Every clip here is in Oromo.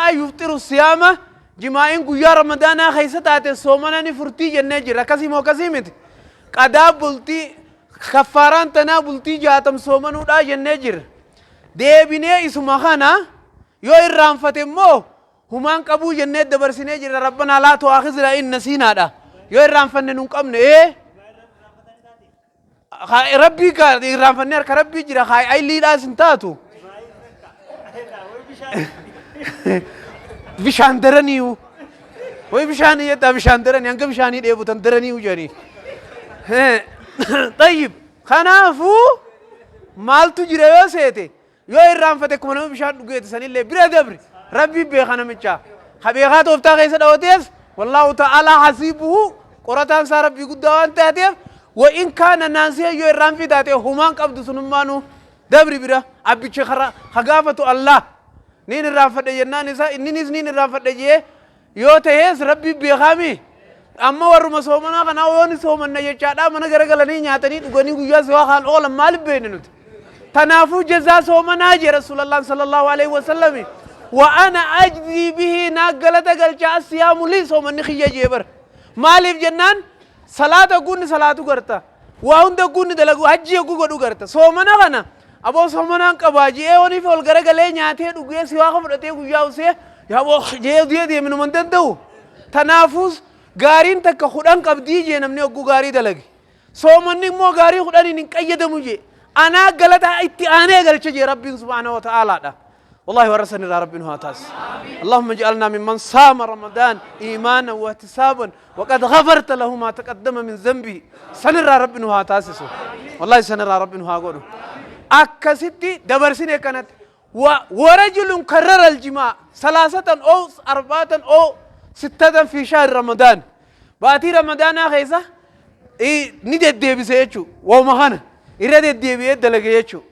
aljimaa'a yufxiru siyaama, jimaa'iin guyyaa Ramadaanaa keessa taate soomana ni furtii jennee jirra. Akkasii moo akkasii miti? Qadaa bultii kaffaaraan tanaa bultii 60 soomanuudhaa jennee jirra. Deebinee isuma kana yoo irraanfate immoo humaan qabuu jennee dabarsinee jirra. Rabbanaa laa tu'aakhizna in nasiinaadha. Yoo irraanfanne nun qabne ee Rabbii ka irraanfannee harka Rabbii jira haa ayliidhaas hin taatu. Bishaan daraniiyu. Way bishaanii jettaa bishaan daranii hanga bishaanii dheebotan daraniiyu jedhanii. Tayyib kanaafuu maaltu jira yoo seete yoo irraanfate akkuma nama bishaan dhugeeti sanillee bira dabri Rabbii beeka namichaa. Ka beekaa tooftaa keessa dhawatees wallaahu ta'aalaa hasiibuhu qorataan isaa Rabbii guddaa waan taateef wa in kaana naasiya yoo irraanfii taate humaan qabdu sunummaanuu dabri bira abbicha kara ka gaafatu Allah niin irraanfadhe jennaan isaa inninis niin irraanfadhe jee Yoo tahees Rabbii beekaami. Amma warruma soomanaa kanaa yoo ni soomanna jechaadhaa mana garagalanii nyaatanii dhuganii guyyaa siwaa kaan oolan maaliif beekne nuti? Tanaafuu jazaa soomanaa jee Rasuulallaan sallallahu alaihi wasallami. Wa ana ajzii bihi naa galata galcha assiyaamu lii soomanni kiyya jee bar. Maaliif jennaan salaata guunni salaatu garta. Waa hunda guunni dalagu hajji yogguu godhu garta. Soomana kana Aboo soomanaan qabaa je'ee waniif ol garagalee nyaatee dhugee siwaaka fudhatee guyyaa usee yaaboo je'ee du'ee deeme numa hin danda'u. Tanaafuus gaariin takka 10 qabdii jee namni hogguu gaarii dalage. Soomanni immoo gaarii 10n hin qayyadamu jee. Anaa galata itti aanee galcha jee Rabbiin subhaanahu wa ta'aalaadha. Wallahi warra san irraa Rabbi nu haa taasisu. Allahumma ij'alnaa mimman saama Ramadaan iimaanan wa ihtisaaban waqad ghafarta lahu maa taqaddama min zambihi. San irraa Rabbi nu haa taasisu. Wallahi san irraa Rabbi nu haa godhu. Akkasitti dabarsine kanatti. Wa warajulun karrara aljimaa salaasatan oo arbaatan oo sittatan fi shahri Ramadaan. Baatii Ramadaanaa keessa ni deddeebise jechuudha. Wauma kana irra deddeebi'ee dalage jechuudha.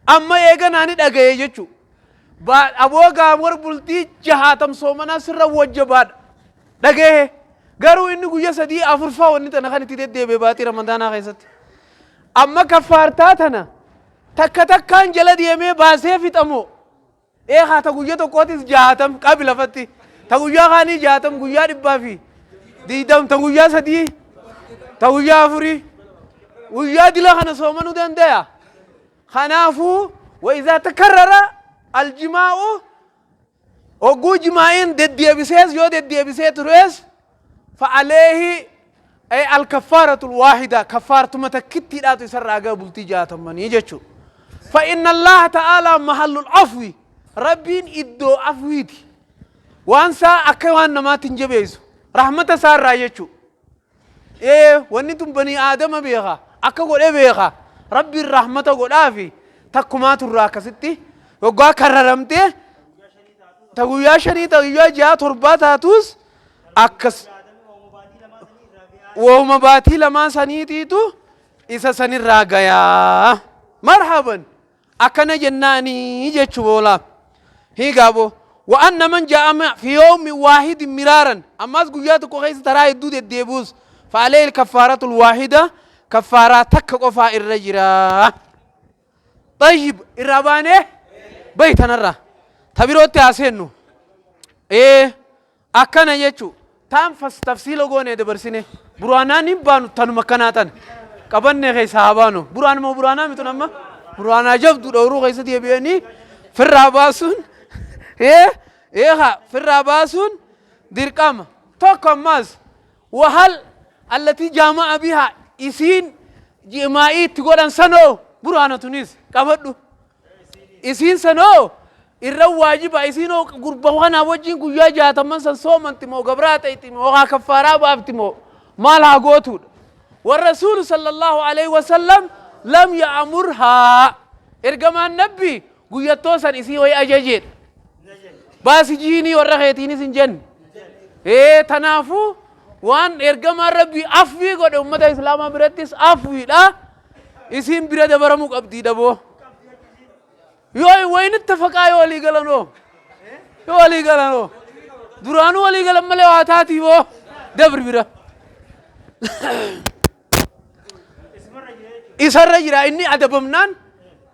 Amma eeganaa ni dhagaye jechu. Ba aboo gaamor bultii jahaatam soomanaa sirra wajjabaadha. Dhagaye. Garuu inni guyya sadii afurfaa wanni tana kan itti deddeebi'e baatii ramadaanaa keessatti. Amma kaffaartaa tana takka takkaan jala deemee baasee fixamoo. Ee haa ta guyya tokkootis jahaatam qabi lafatti. Ta guyyaa kaanii jahaatam guyyaa 120 ta guyyaa sadii ta guyyaa afurii guyyaa dila kana soomanuu dandaya. Kanaafuu wa izaa takarrara aljimaa'u hogguu jimaa'iin deddeebisees yoo deddeebisee turees fa'aleehi ay alkaffaaratul waahida kaffaartuma takkittiidhaatu isarraa gaha bultii jaatammanii jechuudha. Fa'inna Allaaha ta'aalaa mahallul afwi Rabbiin iddoo afwiiti. Waan isaa akka waan namaatti hin jabeessu. Rahmata isaa irraa jechuudha. Ee wanni tun banii aadama beeka akka godhe beeka Rabbiin rahmata godhaafi takkumaa turraa akkasitti yoggaa karraramtee ta guyyaa shanii ta guyyaa ja'a torbaa taatus akkas wooma baatii lamaan saniitiitu isa sanirraa gayaa marhaban akkana jennaanii jechu boola hiigaabo wa anna man ja'a fi yawmin waahidin miraaran ammaas guyyaa tokko keessa taraa hedduu deddeebi'us fa'alee kaffaaratul waahida kaffaaraa takka qofaa irra jira. Xayyib irraa baanee bahi tanarraa ta birootti haa seennu. Ee akkana jechu taan fas tafsiila goone dabarsine buraanaan hin baanu tanuma akkanaa tana qabanne keessa haa baanu buraanuma buraanaa mitun amma buraanaa jabdu dhowruu keessa deebi'anii firraa baasuun ee ee haa firraa baasuun dirqama tokko ammaas wahal allatii jaama'a bihaa isiin jimaa'ii itti godhan sanoo buraana tunis qabadhu Isiin sanoo irra waajiba isiinoo gurba kanaa wajjin guyyaa jaatamman san soomanti moo gabraa ta'iti moo haa kaffaaraa baafti moo maal haa gootuudha. Warrasuulu sallallahu alaihi wasallam lam ya'amurhaa ergamaan nabbi guyyattoo san isii wayi ajajeedha. Baasi jiinii warra keetiinis hin jenne. Ee tanaafuu waan ergamaan rabbii afwii godhe ummata islaamaa birattis afwiidha. Isiin bira dabaramuu qabdii daboo. Yoo wayinitti faqaa yoo walii galanoo. Yoo walii galanoo. Duraanuu walii galan malee waa taatii boo. Dabri bira. Isarra jira inni adabamnaan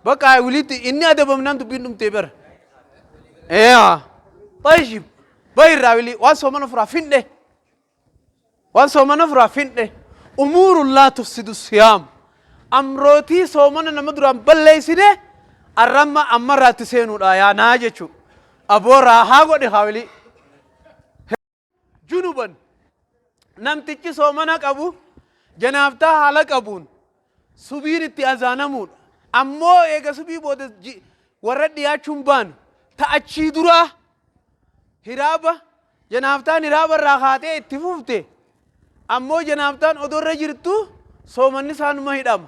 bakka wilitti inni adabamnaan dubbiin dhumtee bara. Eeyaa. Xayyib bayirraa wilii waan soomana furaa findhe waan soomana furaa findhe. Umuurun laa tufsidu siyaam, amrootii soomana nama duraan balleeysine arramma ammarraatti seenuudha yaanaa jechu. Aboo raahaa godhe haawilii. Junuban, namtichi soomana qabu janaabtaa haala qabuun subiin itti azaanamuudha. Ammoo eega subii booda warra dhiyaachuun baanu ta achii duraa hiraaba janaabtaan hiraaba irraa kaatee itti fufte, ammoo janaabtaan odoo irra jirtu soomanni isaanuma hidhama.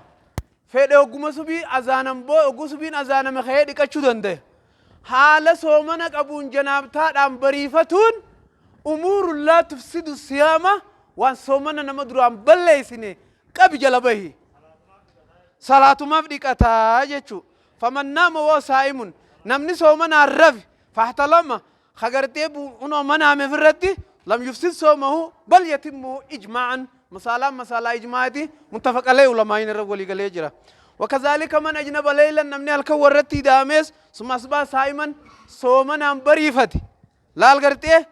Fedhe hogguma subii azaanan boo hogguu subiin azaaname ka'ee dhiqachuu dandaya. Haala soomana qabuun janaabtaadhaan bariifatuun umuurun laa tufsidu siyaama, waan soomana nama duraan balleeysine qabi jala bahi. Salaatumaaf dhiqataa jechuu. Faman naama woo saa'imun, namni soomanaan rafe, fahtalama, ka gartee unoo manaame ofirratti, lam yufsid soomahu bal yatimmuhu ijmaa'an, masaalaan masaalaa ijmaa'ati, muttafaq alayhi, ulamaa'iin irra walii galee jira. Wakazaalika man ajnaba leylan, namni halkan warratti ida'amees, summa asbaa saa'iman, soomanaan bariifate laal gartee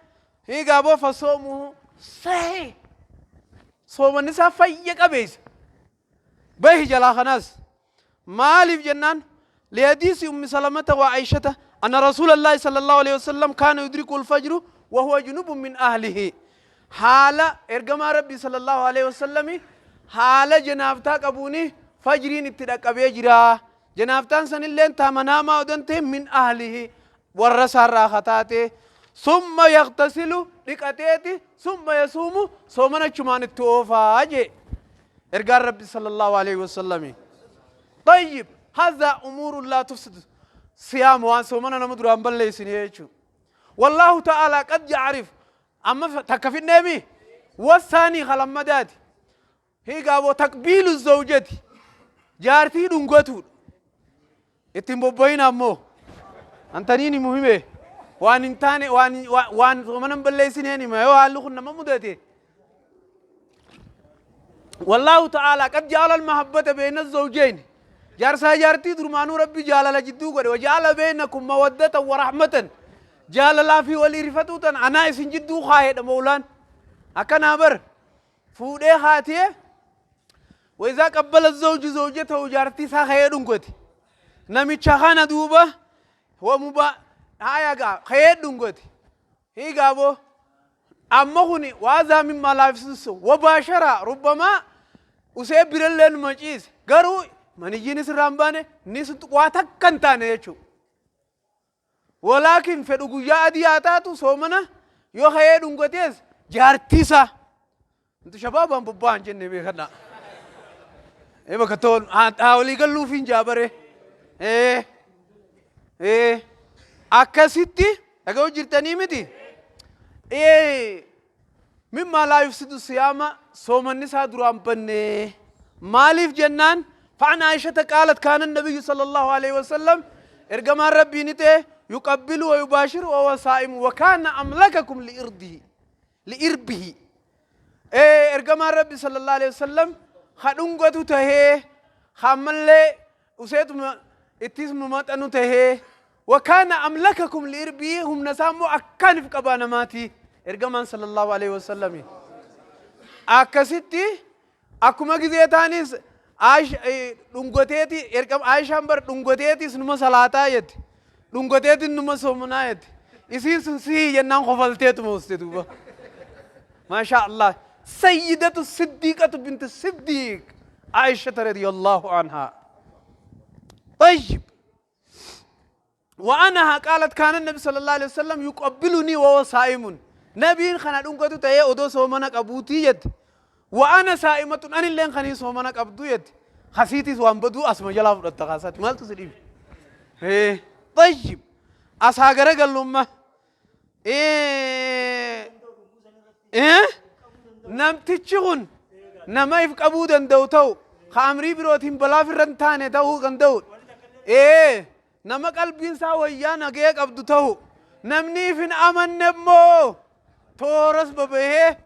hiigaa boo, fasoomuhu sahih, soomanni isaa fayya qabeessa. Bahi jalaa kanaas. Maaliif jennaan, lihadiisi ummi salamata wa aishata anna rasuulallaahi sallallahu alaihi wasallam kaana yudriku alfajru wa huwa junubun min ahlihi. Haala ergamaa rabbii sallallahu alaihi wasallami haala janaabtaa qabuuni fajriin itti dhaqqabee jira. Janaabtaan sanilleen taa manaamaa odon ta'e min ahlihi, warra isaarraa ka taate. Summa yaqtasilu, dhiqateeti, summa yasuumu, soomana achumaan itti oofaa jee ergaan rabbi sallallahu alaihi wasallami. Tayyib, hadha umuurun laa tufsidu siyaam, waan soomana nama duraan balleessine jechuu. Wallaahu ta'aalaa qad yacrif. Amma takka fidneemi wasaanii kalammadaati hiigaaboo taqbiilu zawjati, jaartii dhungatuudha. Ittiin bobbayin ammoo antaniin himu hime waan hin taane, waan soomana hin balleessineen hima yoo haalli kun nama mudate. Wallaahu ta'aalaa qad ja'ala al-mahabbata bayna zawjayn, jaarsaa jaartii durmaanuu rabbi jaalala jidduu godhe. Wa ja'ala baynakum mawaddatan wa rahmatan, jaalalaa fi walii rifatuu tan anaa isin jidduu kaayedha mawlaan. Akkanaa bar fuudhee haatee wa izaa qabbala zawju zawjatahu, jaartii isaa ka'ee dhungate namicha kana duuba wa mubaa haya gaa ka'ee dhungate hiigaa boo. Amma kuni waazaa mimmaa laafisusu wabaashara rubbamaa usee birallee numa ciise, garuu maniyyiinis irraa hin baane ni waa takka hin taane jechuudha. Walaakin fedhu guyyaa adii haa taatu, soomana yoo ka'ee dhungatees jaartii isaa. Intu shabaabaan bobba'an jenne beekadha. Ee, bakka toon haa walii galluufiin jaabare. Ee ee, akkasitti dhaga'u jirtanii miti. Ee, mimmaa laa yufsidu siyaama, soomanni isaa duraan banne. Maaliif jennaan, fa'an Aishata qaalat kaana nabiyyu sallallahu alaihi wasallam, ergamaan rabbii ni ta'e, yuqabbilu wa yubaashiru wa huwa saa'imu wa kaana amlakakum li'irdihi li'irbihi. Ee, ergamaan rabbi sallallahu alaihi wasallam ha dhungatu tahee, ha ammallee useetuma ittis mamaxanu tahee, wa kaana amlakakum li'irbihi, humna isaa immoo akkaanif qabaa namaati ergamaan sallallahu alaihi wasallami. Akkasitti akkuma gizee taanis dhungateeti erga Aishaan bar dhungateetis numa salaataa jetti, dhungateetis numa soomanaa jetti. Isiin sun sihii jennaan kofalteetuma uste duuba. Maashaa Allah, sayyidatu siddiiqatu binti siddiiq Aishata radiyallahu anhaa. طيب، وأنها قالت كان النبي صلى الله عليه وسلم يقبلني وهو صائم، نبيين خنا دونكتو تأي أدو صومنا قبوتي يد، وأنا صائمة، أنا اللين خني صومنا قبضو يد. خسيتي وان بدو أسمى جلا فرد تخاسات مالتو سليم. إيه، طيب، أساغر قالوا إيه إيه، namtichi kun nama if qabuu danda'u ta'u, ka amrii birootiin balaa firra hin taane ta'uu danda'u, ee, nama qalbiin isaa wayyaa nagee qabdu ta'u. Namni if hin amanne immoo tooras babahee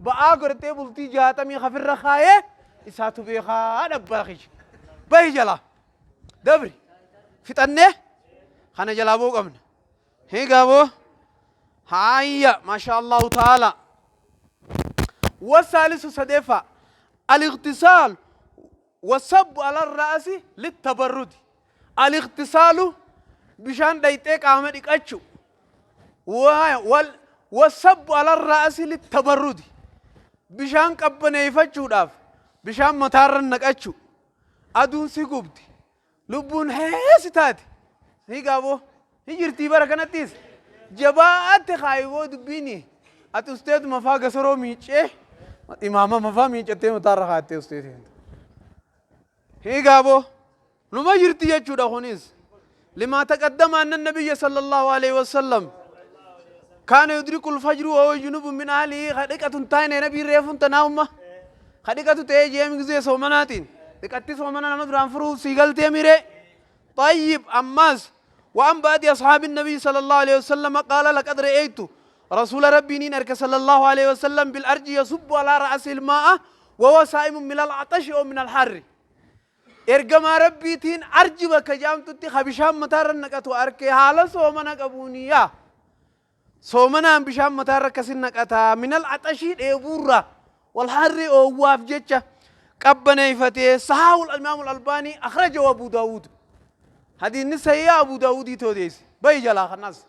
ba'aa gartee bultii 60 hafirra kaayee isaatu beekaa dhabbaa kiyya. Bahi jalaa dabri, fixannee kana jalaa boo qabna. Hiigaa boo. Haayya, maasha Allahu ta'ala. Wasaalisu sadeeffaa, al-ightisaal wasabbu ala ra'asi littabarrudi. Al-ightisaalu bishaan dhayxee qaama dhiqachu, wasabbu ala ra'asi littabarrudi, bishaan qabbaneeffachuudhaaf bishaan mataarra naqachu. Aduun si gubdi, lubbuun heesi taate ni gaaboo ni jirtii. Bara kanattis jabaatte kaayiboo dubbiini ati usteet mafaa gasoroo miiccee imaama mafaa miiccattee mataarra kaattee usteet ni gaaboo numa jirti jechuudha. Kunis لما تقدم أن النبي صلى الله عليه وسلم كان يدرك الفجر وهو جنب من أهله. خديقة تاين نبي ريفون تناوما خديقة تيجي من زي سومناتين dhiqatti soomana nama duraan furuuf sii galtee mire. طيب، أماس وعن بعض أصحاب النبي صلى الله عليه وسلم قال: لقد رأيت رسول ربي نين صلى الله عليه وسلم بالأرج يصب على رأس الماء وهو صائم من العطش أو من الحر. Ergamaa Rabbiitiin arji bakka jaamtutti ha bishaan mataarra naqatu arke, haala soomana qabuuniyaa soomanaan bishaan mataarra akkasin naqataa. من العطش dheebuurra, والحر oowwaaf jecha qabbaneeffatee. صححه الإمام الألباني، أخرجه أبو داود. Hadiinni sayyaa Abu Daawudii toodeesse. Bayi jalaa kanas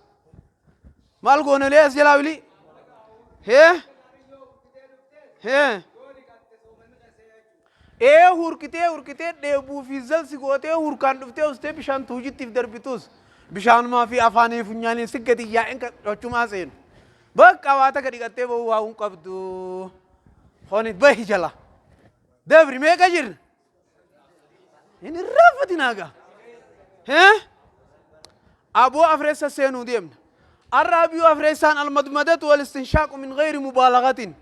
maal goonelee as jalaa wili hee hee ee hurkitee hurkitee dheebuu fi zalsi gootee hurkaan dhuftee ustee bishaan tuujittiif darbitus bishaanumaa fi afaanii funyaanii si gadi yaa'in qochumaa seenu bakka waa takka dhiqattee bahuu waa hin qabdu. Honi bahi jala dabri. Meeqa jirra? Hin irraanfatinaa. Hee, aboo afreessa seenuu deemna. الرابع afreessaan المضمضة والاستنشاق من غير مبالغة.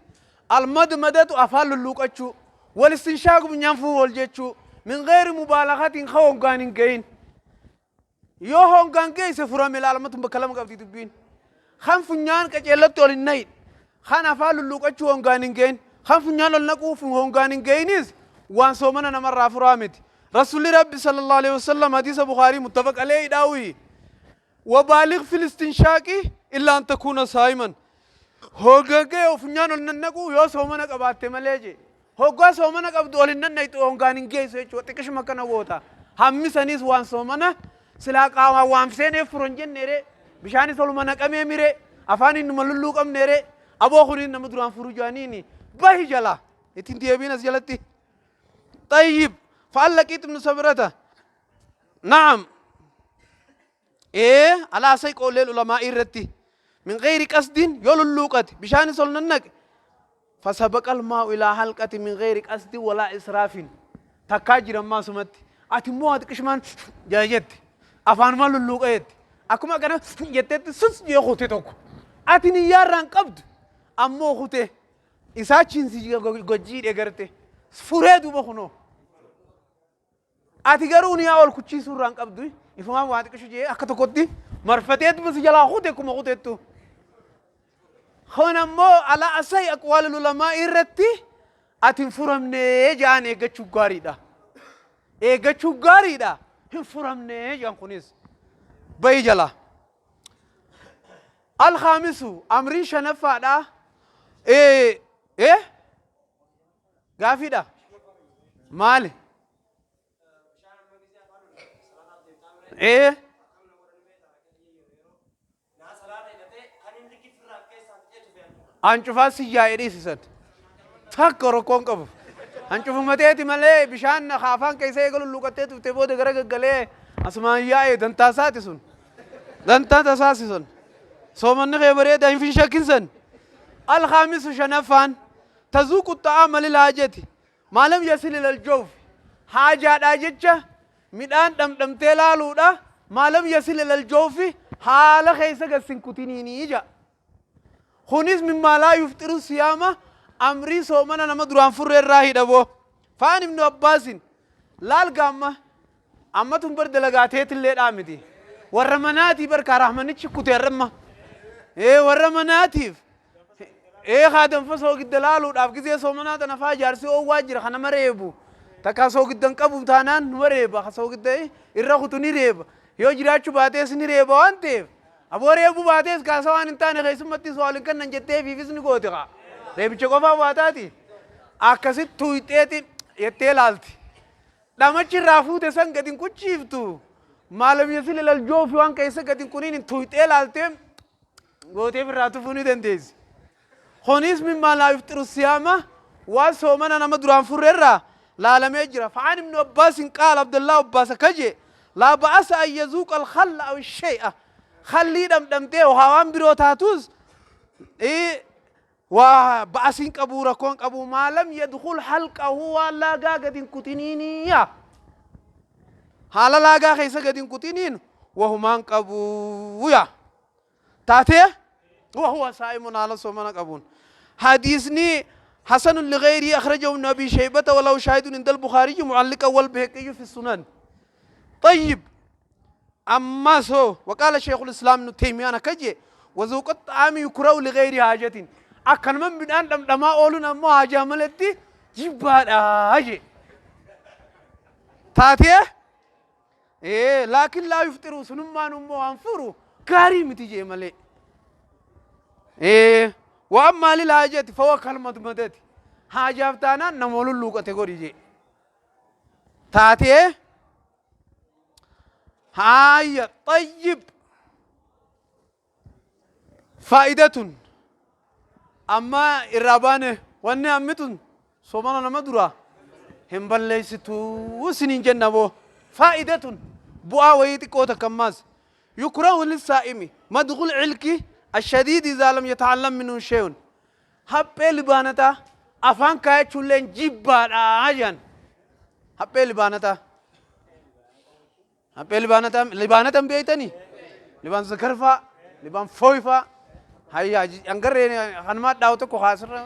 المضمضة afaan lulluuqachuu, والاستنشاق funyaan fuul jechuu, من غير مبالغة ka hongaan hin gahin. Yoo hongaan geesse furame laalmatun bakka lama qabdi dubbiin. Kan funyaan qaceellatti ol hin nayin, kan afaan lulluuqachuu hongaan hin gahin, kan funyaan ol naquu hongaan hin gahinis waan soomana namarraa furaa miti. Rasuulli Rabbi صلى الله عليه وسلم hadiisa Bukaarii متفق عليه dhaawii: وبالغ في الاستنشاق إلا أن تكون صائما. Hogagee funyaan ol nannaquu yoo soomana qabaatte malee je. Hoggaa soomana qabdu ol hin nannaqxu, hongaan hin geessu jechuudha. Xiqqishuma akkana goota. Hammi saniis waan soomana silaa qaamaan waan seenee furan jenneere, bishaanis oluma naqamee mire, afaan innuma lulluu qabneere. Aboo kuniin nama duraan furu jaaniini bahi jala ittiin deebiin as jalatti. طيب، فعن لقيط بن سمرة، نعم، إيه، على سيق قول العلماء irratti من غير قصد yoo lulluuqate bishaanis ol nannaqe فسبق الماء إلى حلقه من غير قصد ولا إسراف. Takkaa jiran maasumatti ati immoo ati qishmaan jette afaanuma lulluuqa jette akkuma kana jettetti sus jee kute tokko ati niyyaarraan qabdu ammoo kute isaachiin si gojjiidhe garte furee duuba kunoo ati garuu niyaa ol kuchiisuu irraan qabdu ifumaan waa xiqqishu jee akka tokkotti marfateetuma si jalaa kute akkuma kutettu. Kun ammoo على أصح أقوال العلماء irratti ati hin furamnee ja'an. Eeggachuu gaariidha. Eeggachuu gaariidha. Hin furamnee ja'an kunis. Bayi jala. الخامس amriin shanaffaadha. Ee gaafiidha. Maali? Ee. Naa salaata hidhatee kan inni firraa keessaa fixee tufe. Hancufaa si yaa'ee dhiisisan. Takka rakkoon qabu. Hancufumateeti malee bishaan afaan keessa eegalu luqattee tuftee booda gara gaggalee asumaan yaa'ee dantaa isaati sun. Dantaa tasaasi sun. Soomanni kee bareeda hin fin shakkinsan. الخامس shanaffaan تذوق الطعام للحاجة ما لم يصل إلى الجوف. Haajaadhaa jecha midhaan dhamdhamtee laaluudha. ما لم يصل إلى الجوف haala keessa gassin kutiniinii ija. Kunis مما لا يفطر الصيام amrii soomana nama duraan furree irraa hidhaboo. فعن ابن عباس laal gaamma amma tun bar dalagaateetillee dhaamiti. Warra manaatii barkaa rahmanichi kuteerramma. Ee, warra manaatiif. Ee, haa danfa soogidda laaluudhaaf gizee soomanaa tana faa jaarsi oowwaa jira kana reebu. Takka soogiddan qabu taanaan numa reeba. Soogidda irra kutu ni reeba. Yoo jiraachuu baatees ni reeba waan ta'eef. Aboo reebuu baatees kaasa waan hin taane keessummattis waa waliin kennan jettee fiifis ni gooti kaa. Reebicha qofaa baataati. Akkasitti tuyxeeti jettee laalti. Dhamachi irraa fuute san gadi hin quchiiftu. Maalam yasil ilal joofi waan keessa gadi hin kuniin hin tuyxee laaltee gooteef irraa tufuu ni dandeessi. Kunis mimmaa laa yufxiru siyaama waan soomana nama duraan furre irraa laalamee jira. Fa'aan ibnu Abbaasin qaala Abdallaa Abbaas akka jee laa ba'asa an yazuuqa al-khalla aw shay'a khallii dhamdhamtee waa waan biroo taatus waa ba'asiin qabuu rakkoon qabuu maalam yadkhul halqahu waan laagaa gadi hin kutiniiniya haala laagaa keessa gadi hin kutiniin wahumaan qabuuya taatee wahuwa saa'imun haala soomana qabuun hadiisni حسن لغيره أخرجه ابن أبي شيبة وله شاهد عند البخاري معلقا والبيهقي في السنن. طيب أما سو وقال شيخ الإسلام ابن تيمية أنا كجي وذوق الطعام يكره لغير حاجة أكن من بدان دم دما أولون أمو حاجة ملتي جبار آجي تاتيه إيه لكن لا يفطروا سنما نمو أنفروا كاري متيجي ملي إيه وأما للحاجة فهو كلمة مدد حاجة فتانا نمولو لوكا تقولي جي تاتيه هاي. طيب فائدة أما الربانة وأني أمتن سومانا نمدرا هم بليستو سنين جنبو فائدة بوا ويتي كوتا كماز يكره للصائم مدخول علكي الشديد إذا لم يتعلم منه شيء haphee libaanataa afaan kaayachuulleen jibbaadha jedhan. Haphee libaanataa. Haphee libaanataa libaanata hin beektanii? Libaan zakarfaa, libaan fooyfaa. Hayyaa hangarreen kanumaa dhaawu tokko kaasirra.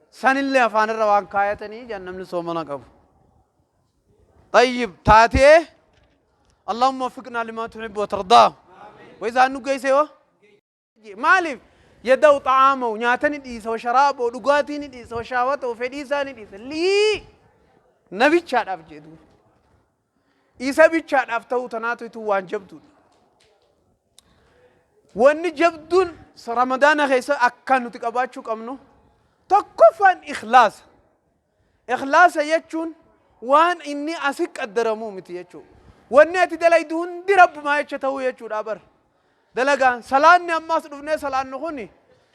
Sanillee afaanirra waan kaayatanii jedhan namni soomana qabu. طيب taatee اللهم وفقنا لما تحب وترضاه وإذا nu geesse yoo maaliif يدع طعامه nyaata ni dhiisa وشرابه dhugaatii ni dhiisa وشهوته fedhii isaa ni dhiisa lii na bichaadhaaf jedhu isa bichaadhaaf ta'uu tanaatu itu waan jabduudha. Wanni jabduun Ramadaana keessa akka nuti qabaachuu qabnu tokkoffaan ikhlaasa. Ikhlaasa jechuun waan inni asi qaddaramuu miti jechuudha. Wanni ati dalaydu hundi rabbumaa jecha ta'uu jechuudha bar. Dalagaan salaanni ammaas dhufnee salaannu kuni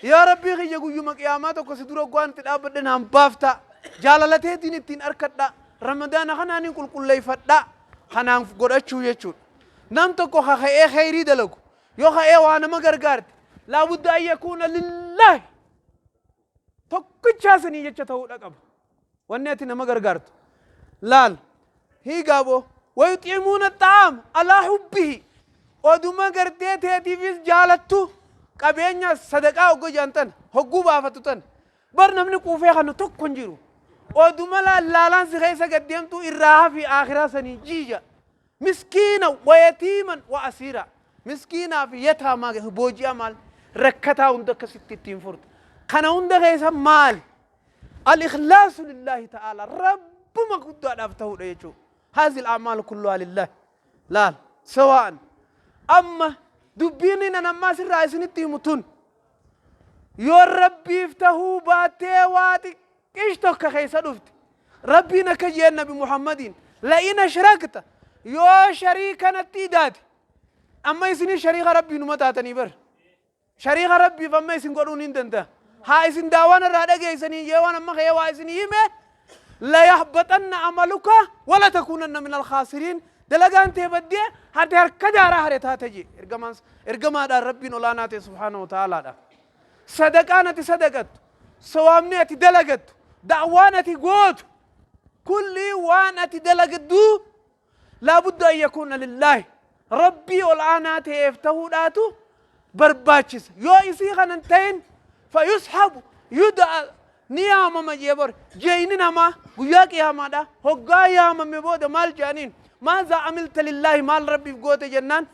yaa rabbii kiyya guyyuma qiyaamaa tokko si dura waan itti dhaabbadhe naan baafta jaalalateetiin ittiin arkadha Ramadaana kanaan qulqulleeffadha kanaan godhachuu jechuudha. Nam tokko kaka'ee khayrii dalagu yoo ka'ee waa nama gargaarte laabudda an yakuuna lillaahi tokkichaa sanii jecha ta'uudha qaba. Wanni ati nama gargaartu laal hiigaaboo ويطعمون الطعام على حبه oduma gartee teetiifis jaalattu qabeenya sadaqaa hoggoo jaantan hogguu baafatu tan bar namni quufee kanu tokko hin jiru oduma laalaan si keessa gaddeemtu irraa hafi akhiraa sanii jiija miskiina wayatiiman wa asiira miskiinaa fi yataamaa booji'a maal rakkataa hunda akkasitti ittiin furtu kana hunda keessa maal al-ikhlaasu lillaahi ta'ala rabbuma guddaadhaaf ta'uudha jechuudha. هذه الأعمال كلها لله laal سواء amma dubbiin inni ammaa sirraa isinitti himu tun yoo rabbiif tahuu baattee waa xiqqeesh tokko keessa dhufte rabbiin akka jeen nabi Muhammadiin لئن أشركت yoo shariikanatti idaate amma isinii shariika rabbiinuma taatanii bar shariika rabbiif amma isin godhuun hin danda'a haa isin daawwan irraa dhageessanii jee waan amma ka'ee waa isinii hime ليحبطن عملك ولتكونن من الخاسرين dalagaan tee baddee harte harka daaraa hare taate je ergamaan ergamaadhaan rabbiin olaanaa ta'e سبحانه وتعالى dha. Sadaqaan ati sadaqattu sawaabni ati dalagattu da'waan ati gootu kulli waan ati dalagaddu laabudda an yakuuna lillaahi rabbii ol'aanaa ta'eef ta'uudhaatu barbaachisa. Yoo isii kanan ta'in فيسحب يدعى ni yaamama jee bar jeeyni namaa guyyaa qiyaamaadha hoggaa yaamame booda maal jedhaniin ماذا عملت لله maal rabbiif goote jennaan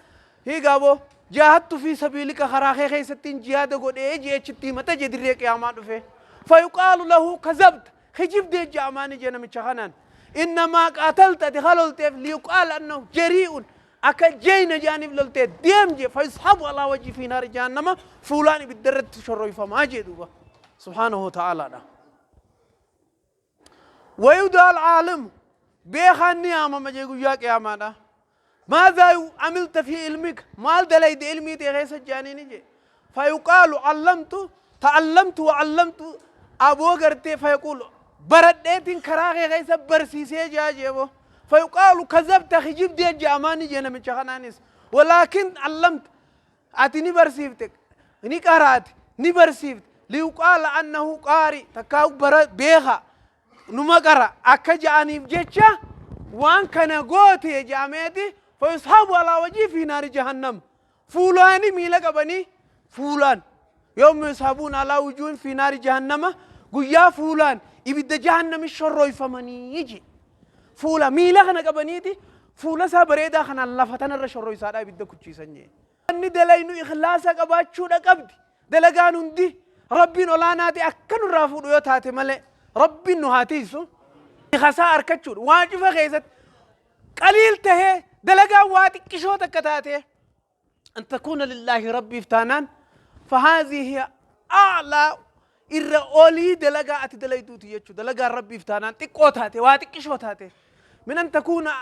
hiigaaboo جاهدت في سبيلك karaa kee keessattiin jihaada godhee jeechitti himata jee dirree qiyaamaa dhufe فيقال له كذبت kijibdee je'amaani jee namicha kanaan إنما قاتلت ati halolteef ليقال أنه جريء Akka jeeyna jedhaniif loltee deem jee fayushabu alaa wajhi fi naari jahannama fuulaan ibidda irratti shorroyfamaa jee duuba subhaanahu wa ta'aalaadha. Wayudaa alcaalimu beekaan ni yaamama jee guyyaa qiyaamaadha. Maadhaa amilta fi ilmika maal dalayde ilmii tee keessa jedhaniini jee. Fayuqaalu allamtu ta'allamtu wa allamtu aboo gartee fayaquulu baradheetiin karaa kee keessa barsiisee jaa jee boo. Fayuqaalu kazabta kijibdee je'amaa ni jee namicha kanaanis. Walaakin allamta ati ni barsiifte ni qaraate ni barsiifte liyuqaala annahu qaari takkaa bara beeka numa qara akka ja'aniif jecha waan kana goote je'ameeti fayushabu alaa wajii fi naari jahannam fuulaani miila qabanii fuulaan yooma yushabuun alaa wujuuhin fi naari jahannama guyyaa fuulaan ibidda jahannami shorroyfamanii je fuula miila kana qabaniiti fuula isaa bareedaa kanaan lafa tanarra shorroysaadhaa ibidda kuchiisan jee. Wanni dalaynu ikhlaasa qabaachuudha qabdi. Dalagaan hundi Rabbiin olaanaa ta'e akka nurraa fuudhu yoo taate malee Rabbiin nu haa tiisu. Ikhlaasa arkachuudha. Waa cufa keessatti qaliil tahee dalagaan waa xiqqishoo takka taate an takuuna lillaahi Rabbiif taanaan fahaazii hiya a'laa irra olii dalagaa ati dalayduuti jechuudha. Dalagaan Rabbiif taanaan xiqqoo taate waa xiqqishoo taate min an takuuna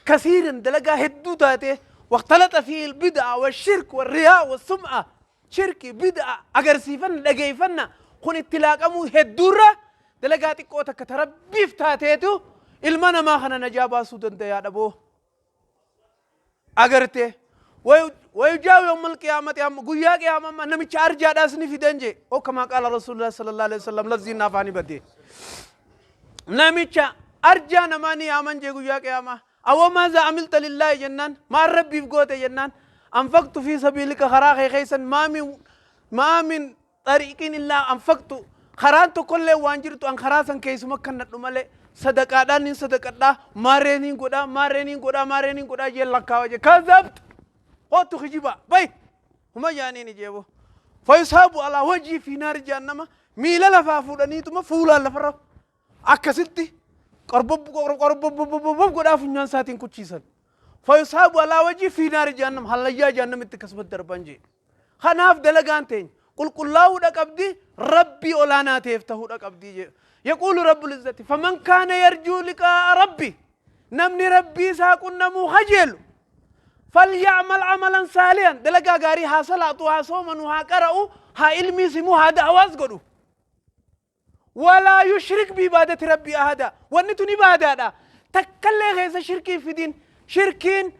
kasiiran dalagaa hedduu taate waqtalaxa fi bid'a wa shirk wa riyaa wa sum'a shirki bid'a agarsiifanna dhageeffanna kun itti laaqamuu hedduurra dalagaa xiqqoo takka ta Rabbiif taateetu ilma namaa kana najaa baasuu danda'a dhaboo. Agarte wayujaawu yawmal qiyaamati amma guyyaa qiyaama amma namicha arjaadhaas ni fidan jee oo kamaa qaala rasuulullah sallallahu alaihi wasallam lafziin naaf ni badee namicha arjaa namaa ni yaaman jee guyyaa qiyaamaa awwa maaza amilta lillaahi jennaan maal rabbiif goote jennaan anfaqtu fi sabiilika karaa kee keessan maa min xariiqiin illaa anfaqtu karaan tokkollee waan jirtu an karaa san keessuma kannadhu malee sadaqaadhaan nin sadaqadhaa maarreen hin godhaa maarreen hin godhaa maarreen hin godhaa jee lakkaawa jee kazabta hootu kijiba bay huma jaaniin ijeebo fayusaabu alaa wajii fi naari jahannama miila lafaa fuudhaniituma fuulaan lafarra akkasitti qorbob godhaa funyaan isaatiin kuchiisan fayusaabu alaa wajii fi naari jahannama hallayyaa jahannamitti akkasumas darban jee. Kanaaf dalagaan teenya qulqullaa'uudha qabdi Rabbii olaanaa ta'eef ta'uudha qabdi jedhu. Yaquulu Rabbul Izzati faman kaana yarjuu liqaa'a Rabbi namni Rabbii isaa qunnamuu kajeelu falya'mal amalan saalihan dalagaa gaarii haa salaatu haa soomanu haa qara'u haa ilmii simuu haa da'awaas godhu. Walaa yushrik biibaadati Rabbii ahada wanni tun ibaadaadha takkallee keessa shirkii fidin shirkiin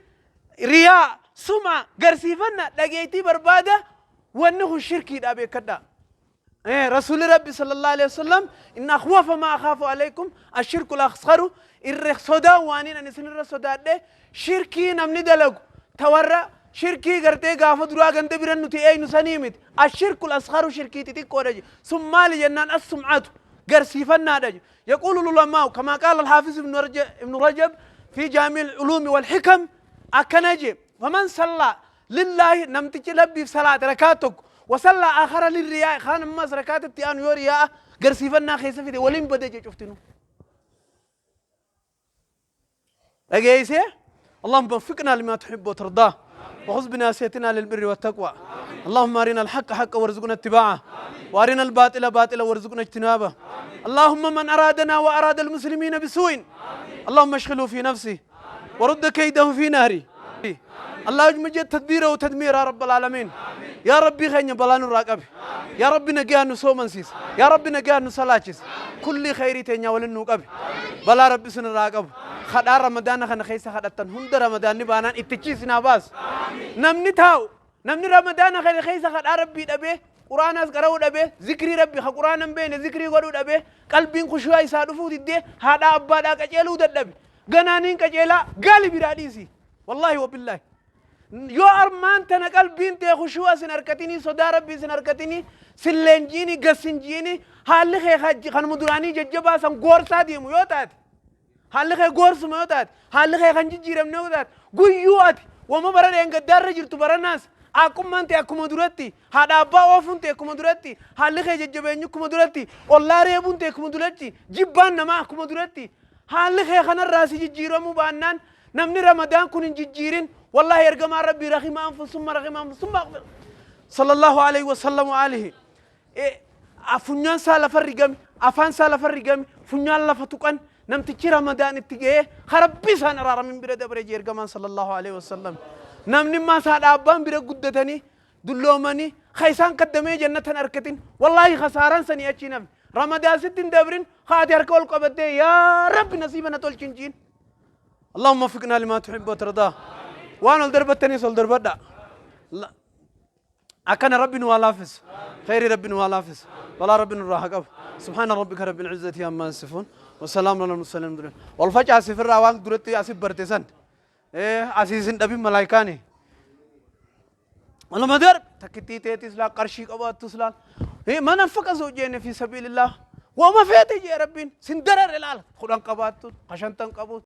riyaa suma garsiifanna dhageettii barbaada wanni kun shirkiidha beekadha. Rasuulli Rabbi sallallahu alaihi wasallam inna akhwafa ma akhaafu alaykum ashirku al-asgharu irra sodaa waaniin ani isinirra sodaadhe shirkii namni dalagu tawarra shirkii gartee gaafa duraa ganda bira nuti eeynu sanii miti ashirku al-asgharu shirkii xixiqqoodha je sun maali jennaan as-sum'atu garsiifannaadha je. يقول العلماء كما قال الحافظ ابن رجب في جامع العلوم والحكم أكنجي فمن صلى لله نمتج لبي في صلاة ركعتك وصلى آخر للرياء خان مس ركعت التيان يورياء قرسيفنا خيسة في ولين بدأ شفتنو أجيسي اللهم وفقنا لما تحب وترضاه وخذ بناصيتنا للبر والتقوى. اللهم أرنا الحق حقا وارزقنا اتباعه وأرنا الباطل باطلا وارزقنا اجتنابه. اللهم من أرادنا وأراد المسلمين بسوء اللهم اشغله في نفسه ورد كيده في نهره. اللهم اجعل تدبيره وتدميره يا رب العالمين. يا ربي خيني بلان الراقب يا ربي نجاه نسومنسيس يا ربي نجاه نسلاچس كل خير تنيا ولن نقب بلا ربي سن الراقب خدار رمضان خن خيس خدتن هند رمضان نبانان اتچيس ناباس نمني تاو نمني رمضان خن خيس خدار ربي دبه قرآن از قرأو دبه ذكري ربي خ قرآن بين ذكري غدو دبه قلبين خشوع يسا دفو ديده هادا ابا دا قجلو ددبه غنانين قجلا غالي براديسي والله وبالله yoo armaan tana qalbiin tee khushuu'a sin harkatinii sodaa rabbii sin harkatinii sin leenjiini gassin jiini haalli kee kanuma duraanii jajjabaa san goorsaa deemu yoo taate haalli kee goorsuma yoo taate haalli kee kan jijjiiramne yoo taate guyyuu ati wama bara dheengaddaarra jirtu baranaas akkummaan ta'e akkuma duratti haadha abbaa oofuun ta'e akkuma duratti haalli kee jajjabeenyi akkuma duratti ollaa reebuun ta'e akkuma duratti jibbaan namaa akkuma duratti haalli kee kanarraa si jijjiiramuu baannaan namni ramadaan kun hin jijjiirin. Wallaahi ergamaan Rabbii raghima anfu summa raghima anfu summa sallallahu alaihi wasallam wa alihi. Funyaan isaa lafa rigame, afaan isaa lafa rigame, funyaan lafa tuqan, namtichi Ramadaan itti ga'ee ka Rabbi isaan araaramin bira dabre jee ergamaan sallallahu alaihi wasallam. Namni immaa isaa dhaabbaan bira guddatanii dulloomanii ka isaan kaddamee jannatan arkatin, wallaahi kasaaraan sanii achi hin hafne. Ramadaan sitti hin dabrin ka ati harka ol qabattee yaa Rabbi nasiiba na tolchin jiin. Allahumma waffiqnaa limaa tuhibbu wa tardaa. Waan ol darbattanis ol darbadha. Akkana Rabbi nu haa laaffisu. Khayrii Rabbi nu haa laaffisu. Balaa Rabbi nurraa haa qabu. Subhaana rabbika rabbil izzati ammaa yasifuun. Wasalaamun alal mursaliin. Wal facaasi firraa waan duratti asi barte san. Asii isin dhabin malaayikaani. Waluma darbe takkittii teetis laal, qarshii qabaattus laal. Man anfaqa zawjayni fi sabiilillah. Waama feete jee Rabbiin sin darare laal. 10 qabaattus, ka 50 qabus.